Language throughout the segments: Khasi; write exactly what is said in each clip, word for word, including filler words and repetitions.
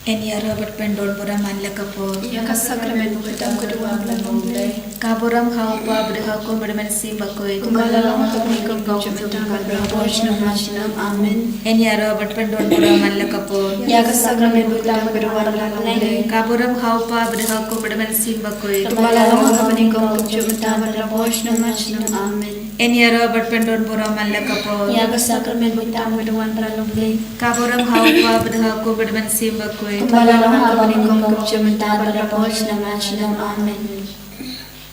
Yn ïaroh bad pyndon burom man la ka por. Ïa ka sakramen ba khuid tam ka duwan ba la long Blei. Ka burom ha u Kpa bad ha u Khun bad ha u Mynsiem Bakhuid. Kumba la long ha kaba nyngkong, kumjuh mynta bad barabor, shnong mar shnong. Amen. Yn ïaroh bad pyndon burom man la ka por. Ïa ka sakramen ba khuid tam ka duwan ba la long Blei. Ka burom ha u Kpa bad ha u Khun bad ha u Mynsiem Bakhuid. Kumba la long ha kaba nyngkong, kumjuh mynta bad barabor, shnong mar shnong. Amen. Yn ïaroh bad pyndon burom man la ka por. Ïa ka sakramen ba khuid tam ka duwan ba la long Blei. Ka burom ha u Kpa bad ha u Khun bad ha u Mynsiem Bakhuid. Kumba la long ha kaba nyngkong, kumjuh mynta bad barabor, shnong mar shnong. Amen.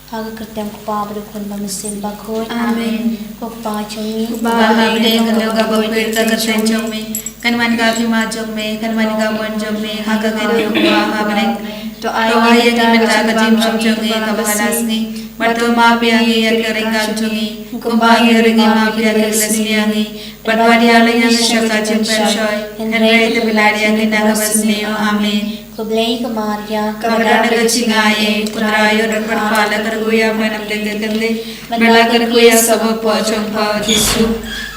Ha ka kyrteng u Kpa bad u Khun bad u Mynsiem Bakhuid. Amen. Ko Kpa jong ngi. Uba ha bneng, kan long ka bakhuid ka kyrteng jong me. Kan wan ka hima jong me, kan wan ka mon jong me, ha ka kyrteng u Kpa ha bneng. To ai ïa ngi mynta ka jingim jong ngi kaba ha la sngi. Bad to map ïa ngi ïa ka ring kam jong ngi, kumba ngi ruh ngi map ïa ki ba la sniew ïa ngi. Bad wat ïaleh ïa ngi sha ka jingpynshoi, hynrei to pynlait ïa ngi na kaba sniew. Amen. Ko Blei ka Maria, kaba don da ka jingai ei, u Trai u don bad pha, la kyrkhu ïa pha na pdeng ki kynthei, bad la kyrkhu ïa u son bapoh jong pha u Jisu.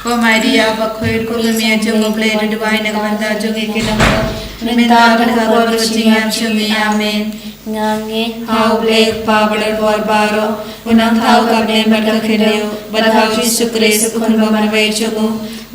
Ko Maria bakhuid, ko Kmie jong u Blei, to duwai na ka bynta jong ngi ki nongpop, mynta bad ha ka por ka jingïap jong ngi. Amen. Nga ngeit ha u Blei u Kpa Badonbor baroh, u Nongthaw ka bneng bad ka khyndew, bad ha u Jisu Khrist u Khun ba marwei jong u,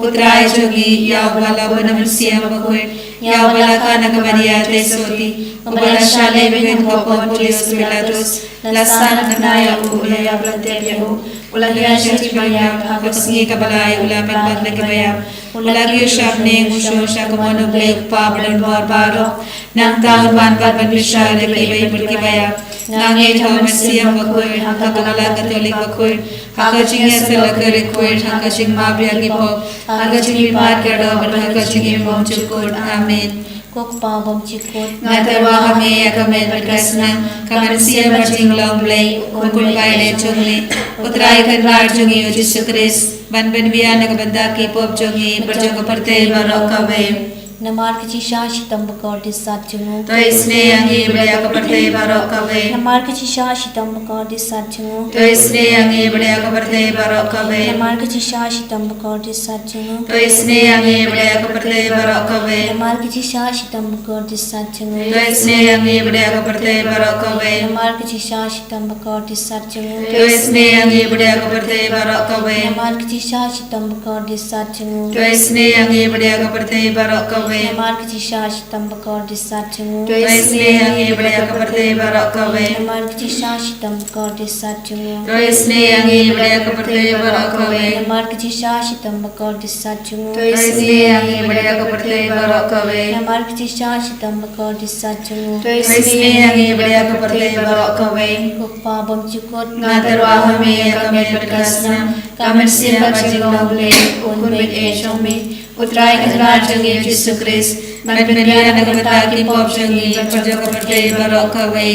u Trai jong ngi, ïa uba la bun na u Mynsiem Bakhuid, ïa uba la kha na ka Maria Theisotti, uba la shah leit beiñ ha u Pontius Pilatus, la sah, la khynnah ïa u, u la ïap, la tep ïa u, u la hiar sha ka jingbaïap, ha ka sngi kaba lai u la mihpat na ki baïap, u la kiew sha bneng, u shong sha ka mon u Blei u Kpa Badonbor baroh. Nangta un wan pat ban bishar ïa kiba bun kiba ïap. Nga ngeit ha u Mynsiem Bakhuid, ha ka Bakhlad Katholik bakhuid, ha ka jingïasyllok bakhuid, ha ka jingmap ïa ki pop, ha ka jingmihpat ka doh bad ha ka jingim bymjukut. Amen. Ko Kpa bymjukut, nga tyrwa ha me ïa ka met bad ka snam, ka mynsiem bad jinglong Blei, u Khun ba ïeit jong me, u Trai Kynrad jong ngi u Jisu Khrist, ban pynbiang na ka bynta ki pop jong ngi bad jong ka pyrthei baroh kawei. Namar ka jingshah shitom bakordit sat jong u. To isynei ïa ngi bad ïa ka pyrthei baroh kawei. Namar ka jingshah shitom bakordit sat jong u. To isynei ïa ngi bad ïa ka pyrthei baroh kawei. Namar ka jingshah shitom bakordit sat jong u. To isynei ïa ngi bad ïa ka pyrthei baroh kawei. Namar ka jingshah shitom bakordit sat jong u. To isynei ïa ngi bad ïa ka pyrthei baroh kawei. Namar ka jingshah shitom bakordit sat jong u. To isynei ïa ngi bad ïa ka pyrthei baroh kawei. Namar ka jingshah shitom bakordit sat jong u. To isynei ïa ngi bad ïa ka pyrthei baroh kawei. Namar ka jingshah shitom bakordit sat jong u. To isynei ïa ngi bad ïa ka pyrthei baroh kawei. Namar ka jingshah shitom bakordit sat jong u. To isynei ïa ngi bad ïa ka pyrthei baroh kawei. Namar ka jingshah shitom bakordit sat jong u. To isynei ïa ngi bad ïa ka pyrthei baroh kawei. Namar ka jingshah shitom bakordit sat jong u. To isynei ïa ngi bad ïa ka pyrthei baroh kawei. Ko Kpa bymjukut, nga tyrwa ha me ïa ka met bad ka snam, ka mynsiem bad jinglong Blei, u Khun ba ïeit jong me, u Trai Kynrad jong ngi u Jisu Khrist, ban pynbiang na ka bynta ki pop jong ngi bad jong ka pyrthei baroh kawei.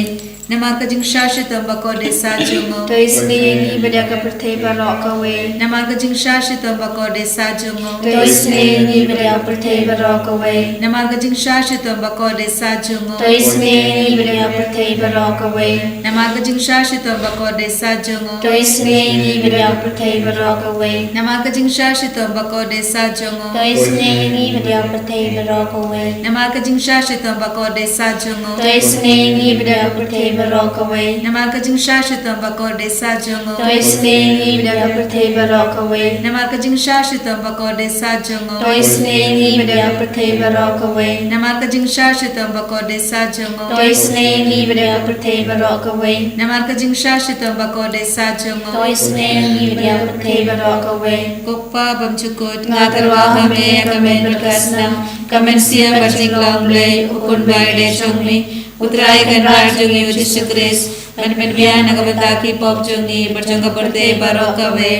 Namar ka jingshah shitom bakordit sat jong u. To isynei ïa ngi bad ïa ka pyrthei baroh kawei. Namar ka jingshah shitom bakordit sat jong u. To isynei ïa ngi bad ïa ka pyrthei baroh kawei. Namar ka jingshah shitom bakordit sat jong u. To isynei ïa ngi bad ïa ka pyrthei baroh kawei. Namar ka jingshah shitom bakordit sat jong u. To isynei ïa ngi bad ïa ka pyrthei baroh kawei. Namar ka jingshah shitom bakordit sat jong u. To isynei ïa ngi bad ïa ka pyrthei baroh kawei. Namar ka jingshah shitom bakordit sat jong u. To isynei ïa ngi bad ïa ka pyrthei baroh kawei. Namar ka jingshah shitom bakordit sat jong u. To isynei ïa ngi bad ïa ka pyrthei baroh kawei. Namar ka jingshah shitom bakordit sat jong u. To isynei ïa ngi bad ïa ka pyrthei baroh kawei. Namar ka jingshah shitom bakordit sat jong u. To isynei ïa ngi bad ïa ka pyrthei baroh kawei. Namar ka jingshah shitom bakordit sat jong u. To isynei ïa ngi bad ïa ka pyrthei baroh kawei. Ko Kpa bymjukut, nga tyrwa ha me ïa ka met bad ka snam, ka mynsiem bad jinglong Blei, u Khun ba ïeit jong me, u Trai Kynrad jong ngi u Jisu Khrist, ban pynbiang na ka bynta ki pop jong ngi bad jong ka pyrthei baroh kawei.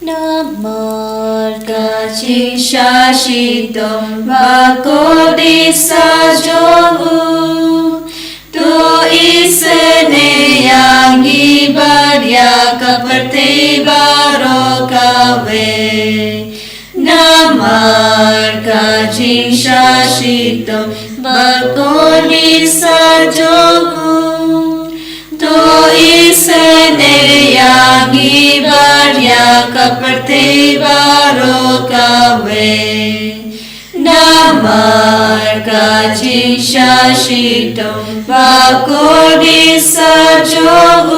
Namar ka jingshah shitom bakordit sat jong u, to isynei ïa ngi bad ïa ka pyrthei baroh kawei. Namar ka jingshah shitom bakordit sat jong u, to isynei ïa ngi bad ïa ka pyrthei baroh kawei. Namar ka jingsha shitom bakordit sa jong u,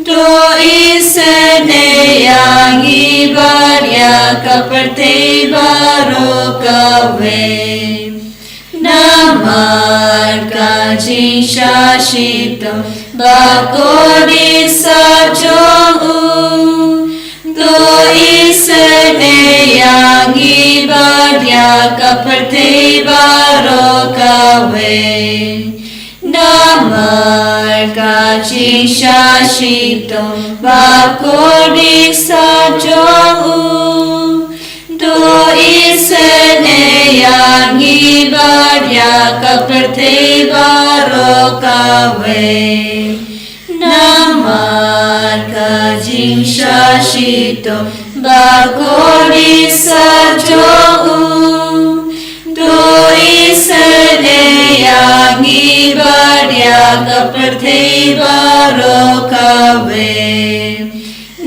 to isynei ïa ngi bad ïa ka pyrthei baroh kawei. Namar ka jingsha shitom bakordit sa jong u, to isynei ïa ngi bad ïa ka pyrthei baroh kawei. Namar ka jingsha shitom bakordit sa jong u, to isynei ïa ngi bad ïa ka pyrthei baroh kawei. Namar ka jingsha shitom bakordit sa jong u, to isynei ïa ngi bad ïa ka pyrthei baroh kawei.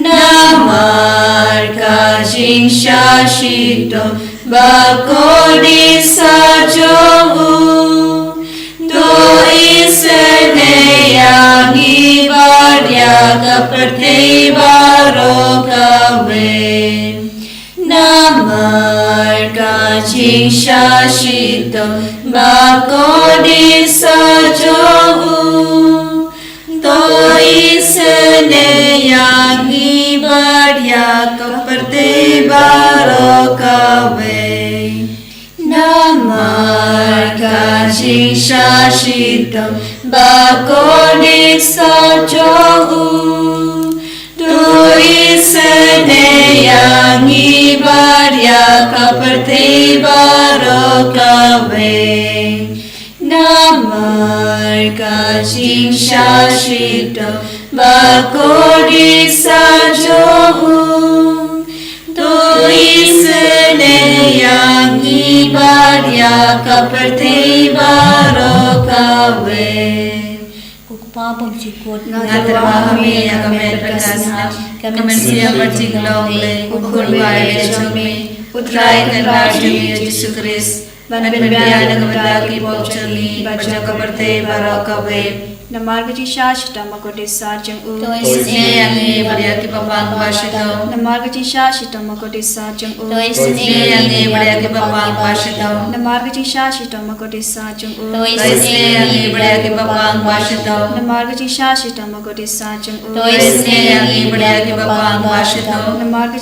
Namar ka jingsha shitom bakordit sa jong u, to isynei ïa ngi bad ïa ka pyrthei baroh kawei. Namar ka jingsha shitom bakordit sa jong u, to isynei ïa ngi bad ïa ka pyrthei baroh kawei. Namar ka jingsha shitom bakordit sa jong u, to isynei ïa ngi bad ïa ka pyrthei baroh kawei. Namar ka jingsha shitom bakordit sa jong u, to isynei ïa ngi bad ïa ka pyrthei baroh kawei. Ko Kpa bymjukut, nga tyrwa ha me ïa ka met bad ka snam, ka mynsiem bad jinglong Blei, u Khun baieit jong me, u Trai Kynrad jong ngi Jisu Khrist, ban pynbiang na ka bynta ki pop jong ngi bad jong ka pyrthei baroh kawei. Namar ka jingsha shitom bakordit sa jong u, to isynei ïa ngi bad ïa ki bapang ba shitom. Namar ka jingsha shitom bakordit sa jong u, to isynei ïa ngi bad ïa ki bapang ba shitom. Namar ka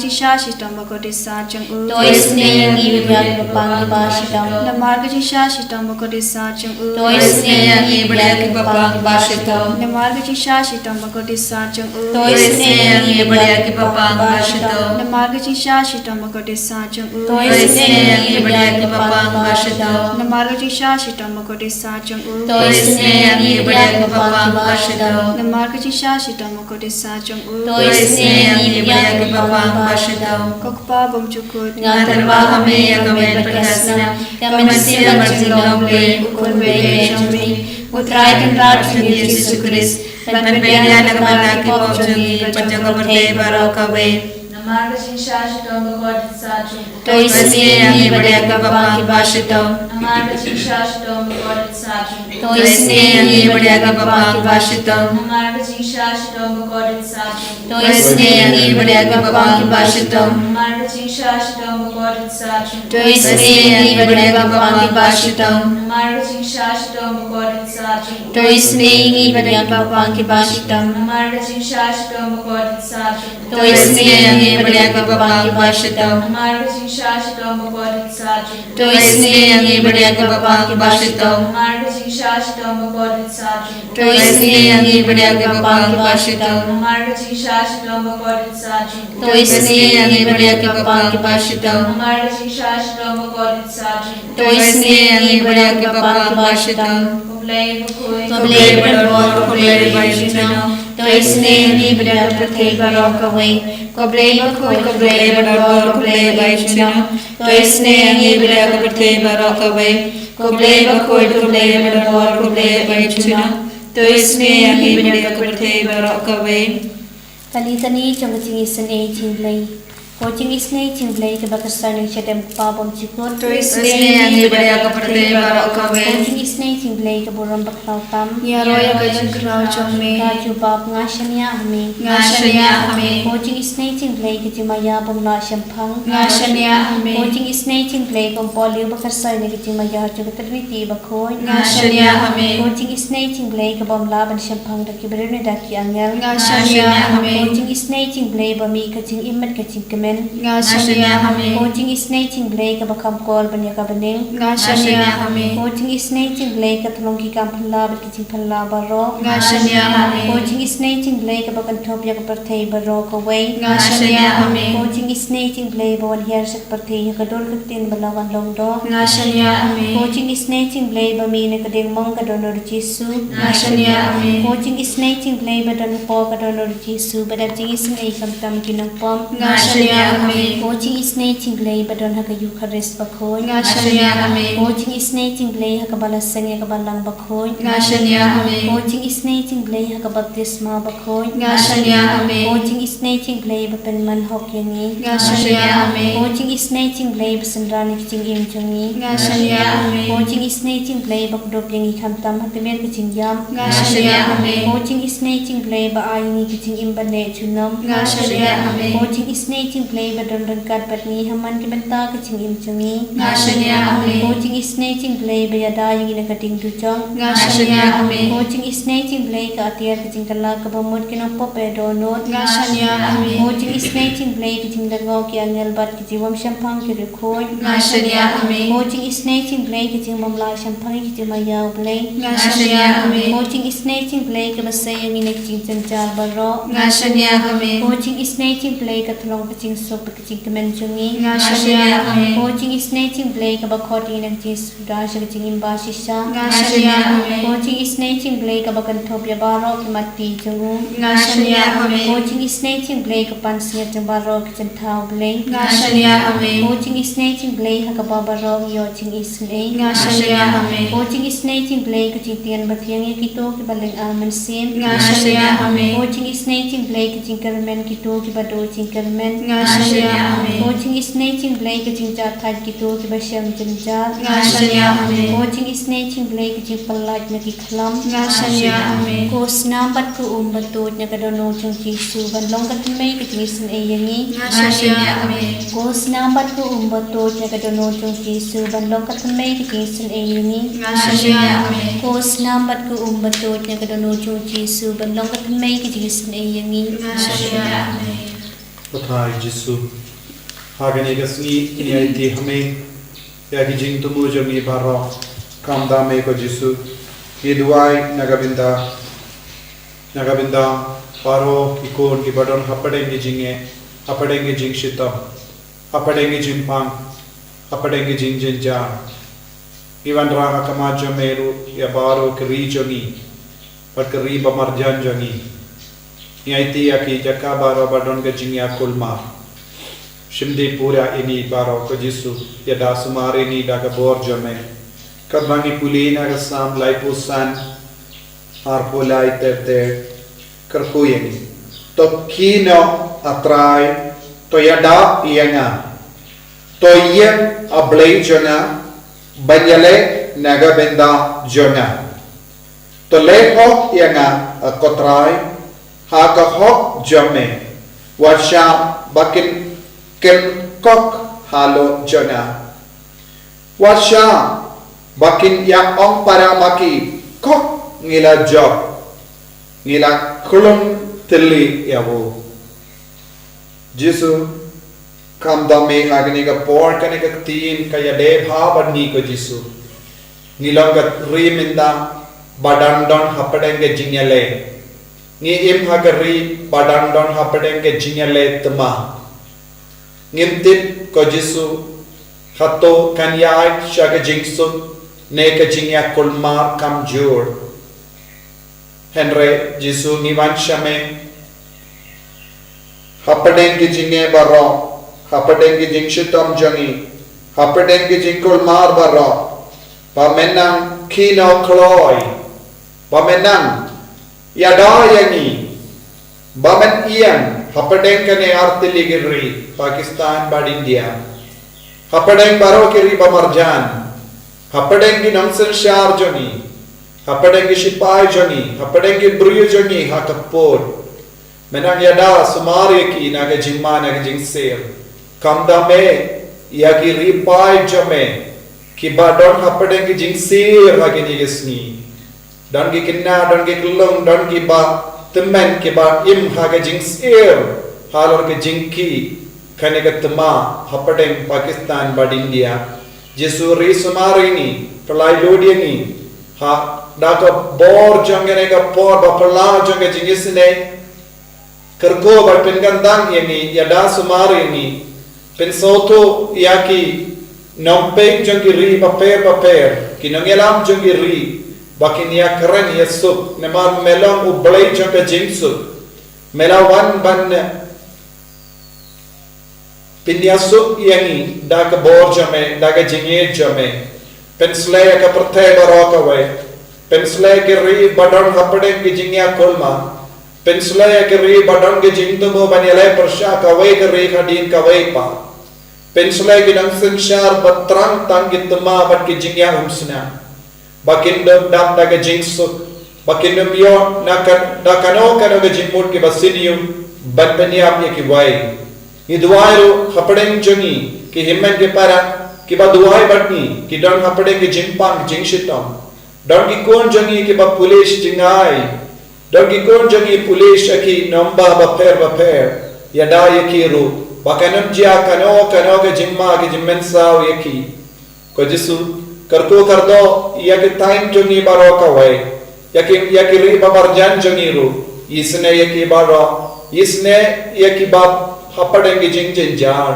jingsha shitom bakordit sa jong u, to isynei ïa ngi bad ïa ki bapang ba shitom. Namar ka jingsha shitom bakordit sa jong u, to isynei ïa ngi bad ïa ki bapang ba shitom. Namar ka jingsha shitom bakordit sa jong u, to isynei ïa ngi bad ïa ki bapang ba shitom. Namar ka jingsha shitom bakordit sa jong u, to isynei ïa ngi bad ïa ki bapang ba shitom. Namar ka jingsha shitom bakordit sa jong u, to isynei ïa ngi bad ïa ki bapang ba shitom. Namar ka jingsha shitom bakordit sa jong u, to isynei ïa ngi bad ïa ki bapang ba shitom. Namar ka jingsha shitom bakordit sa jong u, to isynei ïa ngi bad ïa ki bapang ba shitom. Namar ka jingsha shitom bakordit sa jong u, to isynei ïa ngi bad ïa ki bapang ba shitom. Ko Kpa bymjukut, nga tyrwa ha me ïa ka met bad ka snam, ka mynsiem bad jinglong Blei, u Khun baieit jong me, u Trai Kynrad jong ngi Jisu Khrist, ban pynbiang na ka bynta ki pop jong ngi bad jong ka pyrthei baroh kawei. Namar ka jingsha shitom bakordit sa jong u, to isynei ïa ngi bad ïa ki bapang ba shitom. Namar ka jingsha shitom bakordit sa jong u, to isynei ïa ngi bad ïa ki bapang ba shitom. Namar ka jingsha shitom bakordit sa jong u, to isynei ïa ngi bad ïa ki bapang ba shitom. Namar ka jingsha shitom bakordit sa jong u, to isynei ïa ngi bad ïa ki bapang ba shitom. Namar ka jingsha shitom bakordit sa jong u, to isynei ïa ngi bad ïa ki bapang ba shitom. Namar ka jingsha shitom bakordit sa jong u, to isynei ïa ngi bad ïa ki bapang ba shitom. Namar ka jingsha shitom bakordit sa jong u, to isynei ïa ngi bad ïa ki bapang ba shitom. Namar ka jingsha shitom bakordit sa jong u, to isynei ïa ngi bad ïa ki bapang ba shitom. Namar ka jingsha shitom bakordit sa jong u, to isynei ïa ngi bad ïa ki bapang ba shitom. Namar ka jingsha shitom bakordit sa jong u, to isynei ïa ngi bad ïa ki bapang ba shitom. Ko Blei bakhuid, ko Blei badonbor, ko Blei ba ïeit junom, to isynei ïa ngi bad ïa ka pyrthei baroh kawei. Ko Blei bakhuid, ko Blei badonbor, ko Blei ba ïeit junom, to isynei ïa ngi bad ïa ka pyrthei baroh kawei. Ko Blei bakhuid, ko Blei badonbor, ko Blei ba ïeit junom, to isynei ïa ngi bad ïa ka pyrthei baroh kawei. Ka Litani jong ka jingisynei jong U Blei. Ko jingisynei jong U Blei kaba kyrsan na ka shadem U Kpa bymjukut. To isynei ïa ngi bad ïa ka pyrthei baroh kawei. Ko jingisynei jong U Blei ka burom bakhlawtam. Ïaroh ïa ka jingkhlaw jong me. Ka jubab, nga shaniah ha me. Nga shaniah ha me. Ko jingisynei jong U Blei ka jingmaïa bym lah shemphang. Nga shaniah ha me. Ko jingisynei jong U Blei ka umpohliew ba kyrsan na ka jingmaïa jong ka Trinity ba khuid. Nga shaniah ha me. Ko jingisynei jong U Blei ka bym lah ban shemphang da ki briew ne da ki angel. Nga shaniah ha me. Ko jingisynei jong U Blei ba mih ka jingim bad ka jingkmen. Nga shaniah ha me. Ko jingisynei jong U Blei kaba kham kol ban ïa ka bneng. Nga shaniah ha me. Ko jingisynei jong U Blei ka thlong ki kam phylla bad ki jingphylla baroh. Nga shaniah ha me. Ko jingisynei jong U Blei kaba kynthup ïa ka pyrthei baroh kawei. Nga shaniah ha me. Ko jingisynei jong U Blei ba wan hiar sha ka pyrthei ha ka dur ka ktien ba la wan long doh. Nga shaniah ha me. Ko jingisynei jong U Blei ba mih na ka diengmong ka Dohnud Jisu. Nga shaniah ha me. Ko jingisynei jong U Blei ba don hapoh ka Dohnud Jisu ba dap jingisynei khamtam ki nongpop. Nga shaniah ha me. Ko jingisynei jong U Blei ba don ha ka Eukharist bakhuid. Nga shaniah ha me. Ko jingisynei jong U Blei ha kaba la seng ïa ka Balang bakhuid. Nga shaniah ha me. Ko jingisynei jong U Blei ha ka baptisma bakhuid. Nga shaniah ha me. Ko jingisynei jong U Blei ba pynman hok ïa ngi. Nga shaniah ha me. Ko jingisynei jong U Blei ba synran ïa ka jingim jong ngi. Nga shaniah ha me. Ko jingisynei jong U Blei ba kdup ïa ngi khamtam ha tmier ka jingïap. Nga shaniah ha me. Ko jingisynei jong U Blei ba ai ïa ngi ka jingim ba neh junom. Nga shaniah ha me. Ko jingisynei jong U Blei ba don ryngkat bad ngi ha man ki bynta ka jingim jong ngi. Nga shaniah ha me. Ko jingisynei jong U Blei ba ïada ïa ngi na ka ding dujok. Nga shaniah ha me. Ko jingisynei jong U Blei ka atiar ka jingkylla kaba mut ki nongpop ba ïadonnud. Nga shaniah ha me. Ko jingisynei jong U Blei ka jinglyngngoh ki angel bad ki jingbymshemphang ki riewkhuid. Nga shaniah ha me. Ko jingisynei jong U Blei ka jingbymlah shemphang ki jingmaïa U Blei. Nga shaniah ha me. Ko jingisynei jong U Blei kaba sei ïa ngi na ki jingjynjar baroh. Nga shaniah ha me. Ko jingisynei jong U Blei ka thlong ka jingsuk ka jingkmen jong ngi. Nga shaniah ha me. Ko jingisynei jong U Blei kaba khot ïa ngi na ka jingsuda sha ka jingim bashisha. Nga shaniah ha me. Ko jingisynei jong U Blei kaba kynthup ïa baroh ki mat ti jong u. Nga shaniah ha me. Ko jingisynei jong U Blei ka pansngiat jong baroh ki jingthaw Blei. Nga shaniah ha me. Ko jingisynei jong U Blei ha kaba baroh ngi ïoh jingisynei. Nga shaniah ha me. Ko jingisynei jong U Blei ka jingtian bathiang ïa kito kiba lynga mynsiem. Nga shaniah ha me. Ko jingisynei jong U Blei ka jingkyrmen kito kiba duh jingkyrmen. Nga shaniah ha me. Ko jingisynei jong U Blei ka jingjahthait kito kiba shem jynjar. Nga shaniah ha me. Ko jingisynei jong U Blei ka jingpyllait na ki khlam. Nga shaniah ha me. Ko snam bad ko um batuid na ka dohnud jong u Jisu ban long ka thymmei ka jingisynei ïa ngi. Nga shaniah ha me. Ko snam bad ko um batuid na ka dohnud jong u Jisu ban long ka thymmei ka jingisynei ïa ngi. Nga shaniah ha me. Ko snam bad ko um batuid na ka dohnud jong u Jisu ban long ka thymmei ka jingisynei ïa ngi. Nga shaniah ha me. Pathai Jisu. Ha kane ka sngi ngi aiti ha me ïa ki jingthmu jong ngi baroh. Kham da me ko Jisu, ngi duwai na ka bynta, na ka bynta baroh ki khun kiba don hapdeng ki jingeh, hapdeng ki jingshitom, hapdeng ki jingpang, hapdeng ki jingjynjar. Ngi wanrah ha khmat jong me ruh ïa baroh ki ri jong ngi bad ki ri ba marjan jong ngi. Ngi aiti ïa ki jaka baroh ba don ka jingïakulmar. Shim dei pura ïa ngi baroh ko Jisu, ïada sumar ïa ngi da ka bor jong me. Katba ngi pule na ka Salm laiphew san, arphew lai ter ter, kyrkhu ïa ngi. To khie noh A Trai, to ïada ïa nga. To ïeng A Blei jong nga, ban ïaleh na ka bynta jong nga. To leh hok ïa nga, A ko Trai, ha ka hok jong me. Wat shah ba kin, kin kok halor jong nga. Wat shah ba kin ïa ong para ma ki, kok, ngi la jop, ngi la khlem thylli ïa u. Jisu, kham da me ha kane ka por, kane ka ktien ka ïadei bha bad ngi ko Jisu. Ngi long ka ri mynta ba dang don hapdeng ka jingïaleh. Ngi im ha ka ri ba dang don hapdeng ka jingïaleh thma. Ngim tip ko Jisu, hato kan ïaid sha ka jingsuk ne ka jingïakulmar kamjur. Hynrei Jisu, ngi wan sha me hapdeng ki jingeh baroh, hapdeng ki jingshitom jong ngi, hapdeng ki jingkulmar baroh, ba men nang khie noh kloi, ba men nang ïada ïa ngi, ba men ïeng hapdeng kane artylli ki ri, Pakistan bad India, hapdeng baroh ki ri ba marjan, hapdeng ki nongsynshar jong ngi, hapdeng ki shipai jong ngi, hapdeng ki briew jong ngi ha ka pud. Men nang ïada sumar ïa ki na ka jingma na ka jingsir. Khamtam eh ïa ki ri paid jong me kiba don hapdeng ki jingsir ha kine ki sngi. Don ki khynnah, don ki khyllung, don kiba tymmen, kiba im ha ka jingsir halor ka jingkhih kane ka tma hapdeng Pakistan bad India. Jisu, ri sumar ïa ngi, pynlait lut ïa ngi ha da ka bor jong kane ka por ba phylla jong ka jingisynei. Kyrkhu bad pynkyntang ïa ngi, ïada sumar ïa ngi. Pynsngewthuh ïa ki nongpeit jong ki ri bapher bapher, ki nongïalam jong ki ri, ba kin ïakren ïasuk, namar me long U Blei jong ka jingsuk. Me la wan ban pynïasuk ïa ngi da ka bor jong me, da ka jingïeit jong me. Pynsleh ïa ka pyrthei baroh kawei. Pynsleh ïa ki ri ba don hapdeng ki jingïakhulma. Pynsleh ïa ki ri ba don ki jingthmu ban ïaleh pyrshah kawei ka ri hadien kawei pat. Pynsleh ïa ki nongsynshar ba thrang tang ki tma bad ki jingïaumsnam. Ba kin dap da ka jingsuk, ba kin ym ïoh na ka, da kano kano ka jingmut kiba sniew ban pynïap ïa kiwei. Ngi duwai ruh hapdeng jong ngi ki hynmen ki para kiba duwai bad ngi, ki don hapdeng ki jingpang jingshitom. Don ki khun jong ngi kiba pule jingai. Don ki khun jong ngi pule ha ki nongbah bapher bapher. Ïada ïa ki ruh ba kan ym jia kano kano ka jingma ka jingmynsaw ïa ki. Ko Jisu, kyrkhu kyrdoh ïa ki thaiñ jong ngi baroh kawei, ïa ki, ïa ki ri ba marjan jong ngi ruh. Isynei ïa ki baroh, isynei ïa kiba hapdeng ki jingjynjar.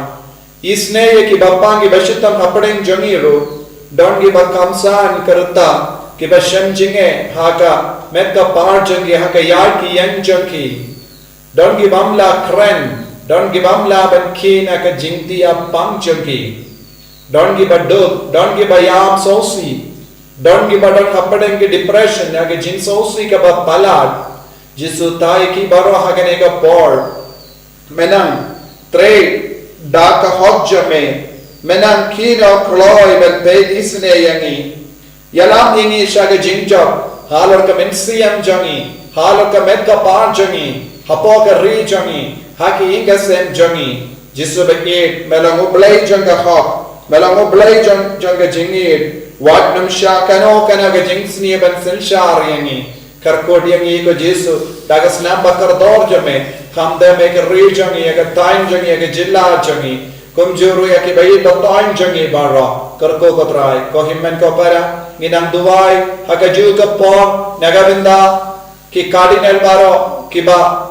Isynei ïa kiba pang kiba shitom hapdeng jong ngi ruh. Don kiba kham san ka rta, kiba shem jingeh ha ka met ka par jong ki, ha ka ïaid ki ïeng jong ki. Don ki bym lah kren, don ki bym lah ban khie na ka jingtih ïapang jong ki. Don kiba duk, don kiba ïam sngewsih, don kiba don hapdeng ki depression, na ka jingsngewsih kaba palat. Jisu, thaw ïa ki baroh ha kane ka por. Men nang trei da ka hok jong me. Men nang khie noh kloi ban peit isynei ïa ngi. Ïalam ïa ngi sha ka jingjop halor ka mynsiem jong ngi, halor ka met ka par jong ngi, hapoh ka ri jong ngi, ha ki ïing ka sem jong ngi. Jisu ba ïeit, me long U Blei jong ka hok, me long U Blei jong, jong ka jingïeit. Wat nym shah kano kano ka jingsniew ban synshar ïa ngi. Kyrkhu ïa ngi ko Jisu, da ka snam ba kordor jong me, khamtam ïa ka ri jong ngi, ïa ka thaiñ jong ngi, ïa ka jylla jong ngi. Kumjuh ruh ïa kiba ïeit ba thaiñ jong ngi baroh. Kyrkhu ko Trai, ko hynmen ko para, ngi nang duwai ha kajuh ka por na ka bynta ki Cardinal baroh kiba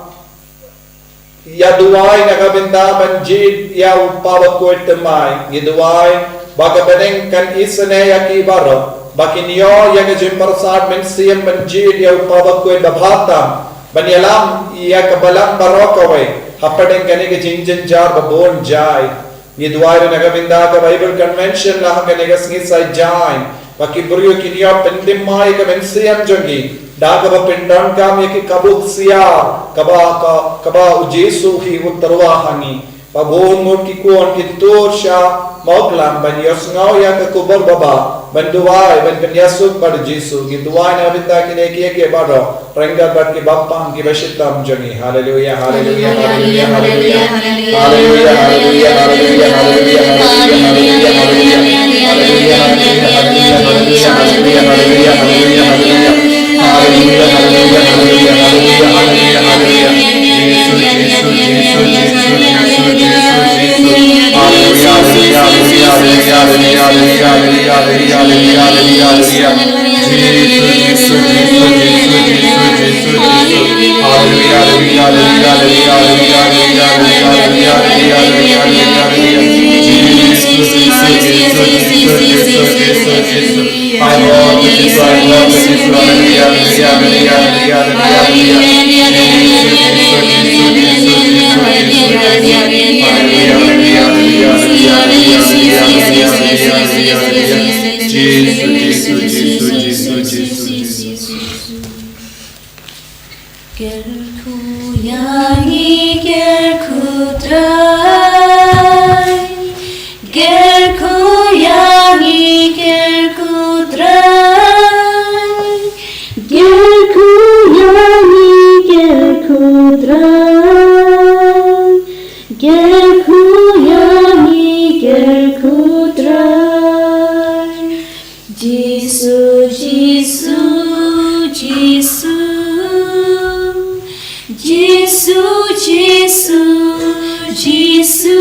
ïa duwai na ka bynta ban jied ïa u Papa Bakhuid thymmai. Ngi duwai ba ka bneng kan isynei ïa ki baroh, ba kin ïoh ïa ka jingpyrsad mynsiem ban jied ïa u Papa Bakhuid ba bha tam, ban ïalam ïa ka balang baroh kawei hapdeng kane ka jingjynjar ba bun jai. Ngi duwai ruh na ka bynta ka Bible Convention la ha kane ka sngi Saitjaiñ, ba ki briew kin ïoh pynthymmai ka mynsiem jong ki da kaba pyndonkam ïa ki kabu ksiar, kaba, ka, kaba U Jisu hi u tyrwa ha ngi. Ba bun ngut ki khun kin tur sha Mawklam ban ïohsngew ïa ka khubor baba, ban duwai, ban pynïasuk bad U Jisu. Ngi duwai na ka bynta kine kiei kiei baroh, ryngkat bad kiba pang kiba shitom jong ngi. Haleluia, haleluia, haleluia, haleluia. Trai. Kyrkhu ïa ngi, kyrkhu Trai. Kyrkhu ïa ngi, kyrkhu Trai. Kyrkhu ïa ngi, kyrkhu Trai. Jisu, Jisu, Jisu. Jisu, Jisu, Jisu.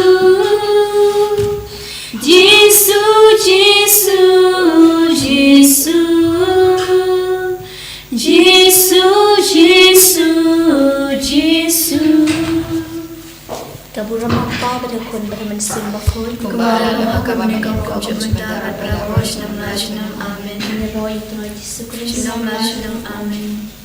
Jisu, Jisu, Jisu. Jisu, Jisu, Jisu. Ka burom u Kpa bad u Khun bad u Mynsiem Bakhuid. Kumba la long ha ka mynta, kumjuh mynta bad baroh shi snem la shi snem. Amen. Ïaroh ïa u Trai Jisu Khrist. Shi snem la shi snem. Amen.